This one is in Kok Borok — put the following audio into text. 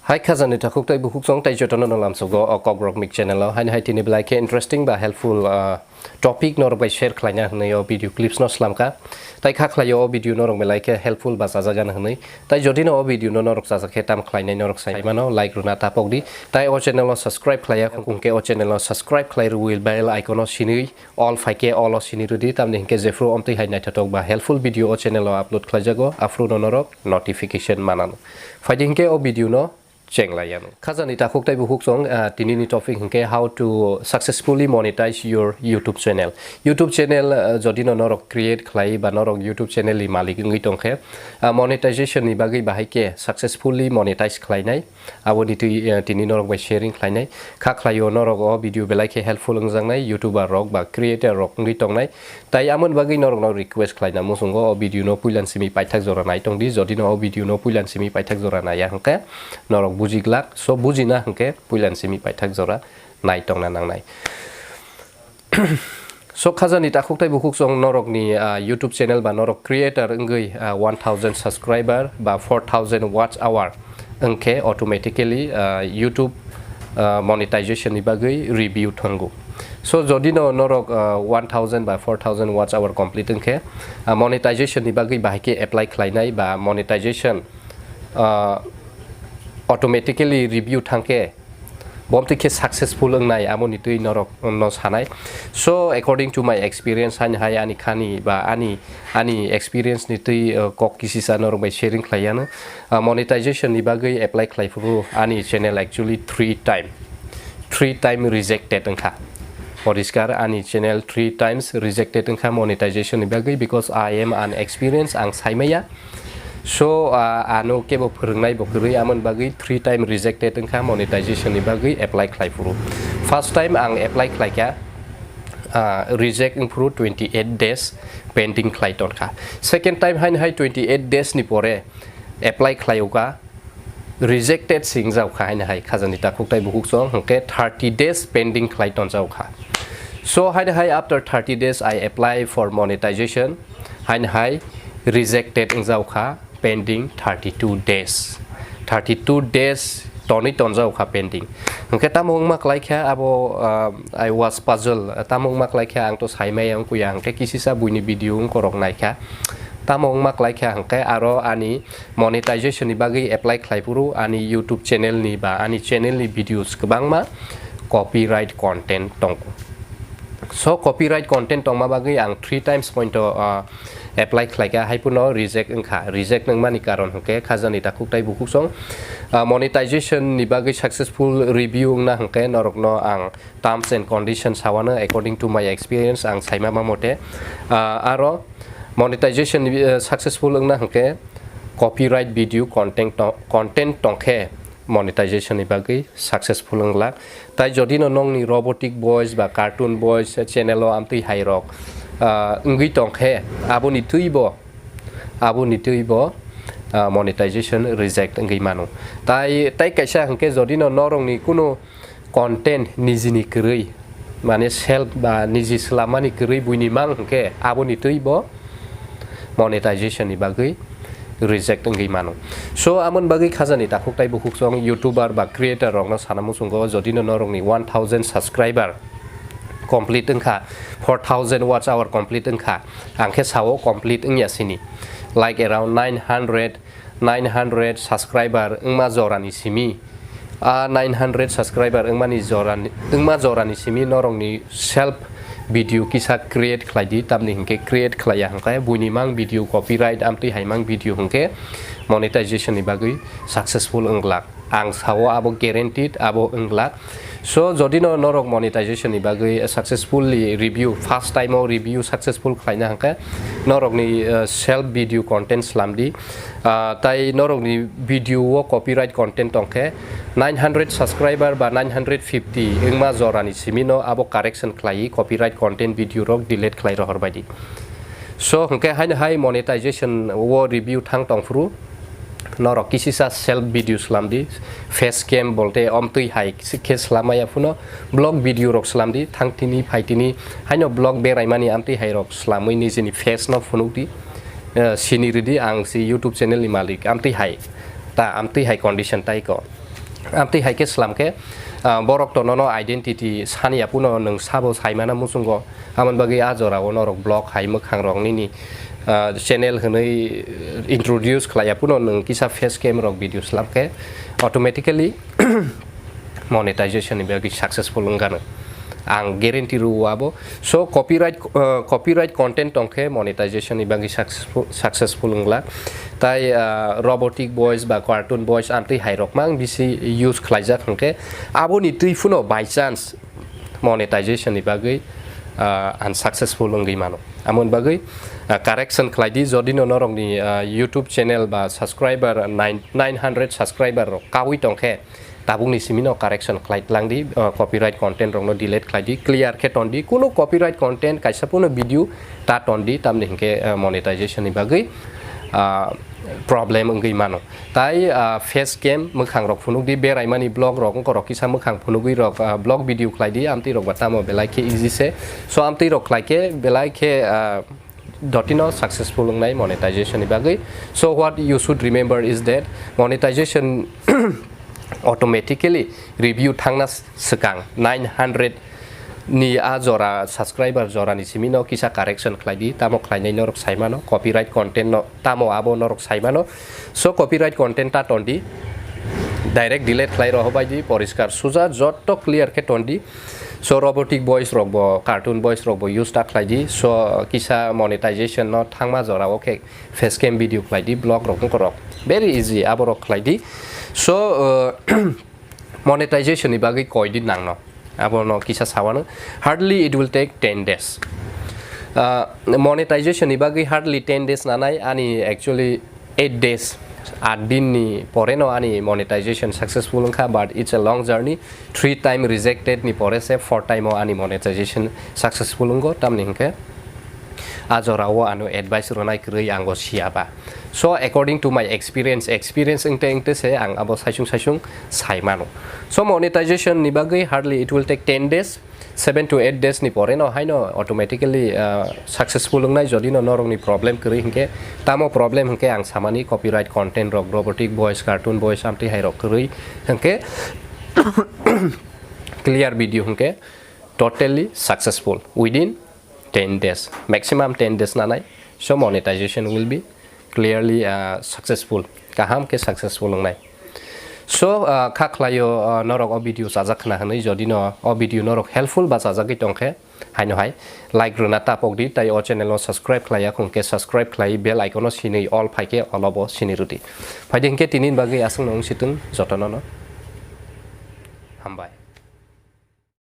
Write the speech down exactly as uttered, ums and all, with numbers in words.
Hai khajani takhuk tei bukhuk chwng tei jotono no lamsugo o Kokrok Mik channel o. Haini hai tini belai khe interesting ba helpful, ah, topic norok bai share khlaina hwnwi o video clips no slamkha. Tai kha khlaio o video norok belai khe helpful ba chajakgana hwnwi. Tai jodi no o video no norok chajak khe tam khlainai norok sai mano like rwna tapok di. Tai o channel o subscribe khlaiya hwnkhe o channel o subscribe khlai rwui bell icon o sinui all phaikhe all o sini rwdi, tamni hinkhe jephru omtwi hai naithotok ba helpful video o channel o upload khlaijago, aphuru no norok notification manano. Phaidi hinkhe o video no chenglaiyanw. Khajani takhuk tei bukhuk chwng, ah, tinini topic hinkhe how to successfully monetize your YouTube channel. YouTube channel, ah, jodi no norok create khlai ba norok YouTube channel ni malik wngwi tongkhe, ah, monetization ni bagwi bahai khe successfully monetize khlainai. Aboni twi, eh, tini norok bai sharing khlainai. Kha khlaio norok o video belai khe helpful wngjaknai, YouTuber rok ba creator rok wngwi tongnai. Tai amoni bagwi norokno request khlaina muchungo o video no puilan simi paithak jora nai tongdi. Jodi no o video no puilan simi paithak jora naiya hwnkhe norok buji glak. So bujina hwnkhe puilan simi paithak jora nai tongna nangnai. So khajani takhuk tei bukhuk chwng norokni, ah, YouTube channel ba norok creator wngwi, ah, one thousand subscriber ba four thousand watch hour wngkhe automatically, ah, YouTube, ah, monetization ni bagwi review thango. So jodi no norok, ah, one thousand ba four thousand watch hour complete wngkhe, ah, monetization ni bagwi bahai khe apply khlainai ba monetization, ah, automatically review thangkhe, bomtwi khe successful wngnai, amoni twi norok no sanai. So, according to my experience, haini hai ani khani ba ani, ani experience ni twi, uh, kok kisisa norok bai sharing khlaiyano. Uh, monetization ni bagwi apply khlai phuru ani channel actually three time, three time rejected wngkha. Poriskar ani channel three times rejected wngkha monetization ni bagwi, because I am unexperienced, ang saimaya. So, ah, ano kebo phwrwngnai bo kwrwi, amoni bagwi three time rejected wngkha monetization ni bagwi apply khlai phuru. First time ang apply khlaikha, ah, reject wngphuru twenty eight days pending khlai tonkha. Second time haini hai twenty eight days ni pore apply khlaiyokha, rejected se wngjaokha haini hai khajani takhuk tai bukhuk chwng hwnkhe thirty days pending khlai tonjaokha. So haini hai after thirty days I apply for monetization, haini hai rejected wngjaokha pending thirty two days. Thirty two days tonwi tonjaokha pending. Hwnkhe tamo wngma klaikha abo, ah, I was puzzle, tamo wngma klaikha ang to saimaya wngkuya hwnkhe kisisa buini video wngkorok naikha. Tamo wngma klaikha hwnkhe aro ani monetization ni bagwi apply khlai phuru ani YouTube channel ni ba ani channel ni videos kwbangma copyright content tongo. So copyright content tongma bagwi ang three times point o, ah, apply khlaikha, hai phano reject wngkha. Reject wngmani karon hwnkhe khajani takhuk tai bukhuk chwng, ah, monetization ni bagwi successful review wngna hwnkhe norokno ang terms and conditions sawano, according to my experience ang saima ma mote. Ah, aro monetization ni, eh, successful wngna hwnkhe copyright video content to-, content tongkhe monetization ni bagwi successful wnglak. Tai jodi no nongni robotic voice ba cartoon voice channel o amtwi hai rok, ah, wngwi tongkhe aboni twi bo, aboni twi bo, ah, monetization reject wngwi mano. Tai, tai kaisa hwnkhe jodi no norokni kunu content nijini kwrwi, mane self ba niji swlammani kwrwi buini mang hwnkhe aboni twi bo monetization ni bagwi reject wngwi mano. So, amoni bagwi khajani takhuk tai bukhuk chwng YouTuber ba creator rokno sana muchungo, jodi no norokni one thousand subscriber complete wngkha, four thousand watch hour complete wngkha, ang khe sao complete wngya sini, like around nine hundred, nine hundred subscriber wngma jorani simi, a nine hundred subscriber wngmani jorani, wngma jorani simi norokni self video kisa create khlai di, tamni hinkhe create khlaiya hwnkhe buini mang video copyright amtwi hai mang video hwnkhe monetization ni bagwi successful wng glak. Ang sao abo guaranteed abo wng glak. So, jodi no norok monetization ni bagwi successfully review, first time o review successful khlaina hwnkhe norokni, uh, self video content slam di. Uh, tai norokni video o copyright content tongkhe nine hundred subscriber ba nine hundred fifty wngma jorani simi no abo correction khlai copyright content video rok delete khlai rohor bai di. So, hwnkhe haino hai monetization o review thang tongphuru, norok kisisa self video slam di, face cam bolte omtwi hai khe slamaya phano vlog video rok slam di, thangtini phaitini haino vlog beraimani amtwi hai rok slamwi nijini face no phunuk di, eh, sini rwdi ang si YouTube channel ni malik amtwi hai, ta amtwi hai condition tai ko. Amtwi hai khe slam khe, ah, borok to nono identity sani ya puno nwng sabo saimana muchungo. Amoni bagwi a jorao norok blog hai mwkhang rok nini, ah, channel hwnwi introduce khlai ya puno nwng kisa face cam rok video slam khe automatically monetization ni bagwi successful wngano. Ang guarantee rwo abo. So copyright, uh, copyright content tongkhe monetization ni bagwi successful, successful wngla. Tai, uh, robotic voice ba cartoon voice amtwi hai rok mang bisi use khlaijak hwnkhe aboni twi phano by chance monetization ni bagwi, uh, unsuccessful wngwi mano. Amoni bagwi, uh, correction khlai di, jodi no norokni, uh, YouTube channel ba subscriber nine, nine hundred subscriber rok kaui tongkhe, tabukni simi no correction khlai tlang di, uh, copyright content rok no delete khlai di, clear khe ton di, kuno copyright content kaisa puno video ta ton di, tamni hinkhe, uh, monetization ni bagwi, uh, problem wngwi mano. Tai, uh, face cam mwkhang rok phunuk di, beraimani blog rok wngkha rok kisa mwkhang phunugwi rok, uh, blog video khlai di, amtwi rok ba tamo belai khe easy se. So amtwi rok khlai khe belai khe, uh, dotino successful wngnai monetization ni bagwi. So what you should remember is that monetization automatically review thangna swkang nine hundred ni a jora subscriber jora ni simi no kisa correction khlai di, tamo khlainai norok sai mano, copyright content no tamo abo norok sai mano. So copyright content ta ton di, direct delete khlai roho bai di, poriskar suja jotto clear khe ton di. So robotic voice rok bo, cartoon voice rok bo use ta khlai di. So kisa monetization no thangma jora o khe face cam video khlai di, blog rok wngkha rok very easy abo rok khlai di. So, uh, monetization ni bagwi koi din nangno. Abono kisa sawano. Hardly it will take ten days. Uh, monetization ni bagwi hardly ten days nanai, ani actually eight days, aat din ni pore no ani monetization successful wngkha, but it's a long journey. Three time rejected ni pore se four time o ani monetization successful wngo, tamni hinkhe a jora o ano advice rwnai kwrwi ango siya ba. So according to my experience, experience wngte wngte se ang abo saisung saisung sai mano. So monetization ni bagwi hardly it will take ten days, seven to eight days ni pore no haino automatically, uh, successful wngnai, jodi no norok ni problem kwrwi hinkhe. Tamo problem hinkhe ang samani copyright content rok, robotic voice, cartoon voice amtwi hai rok kwrwi hinkhe clear video hinkhe totally successful within ten days, maximum ten days nanai. So monetization will be clearly, uh, successful, kaham khe successful wngnai. So, uh, kha khlaio, uh, norok o video chajak khna hwnwi, jodi no o video norok helpful ba chajagwi tongkhe, haino hai like rwna tapok di, tai o channel no subscribe khlai ya khung khe subscribe khlai, bell icon no sinwi all phai khe all o bo sini rwdi. Phaidi hinkhe tini bagwi aswk no wng situng jotono no hambai.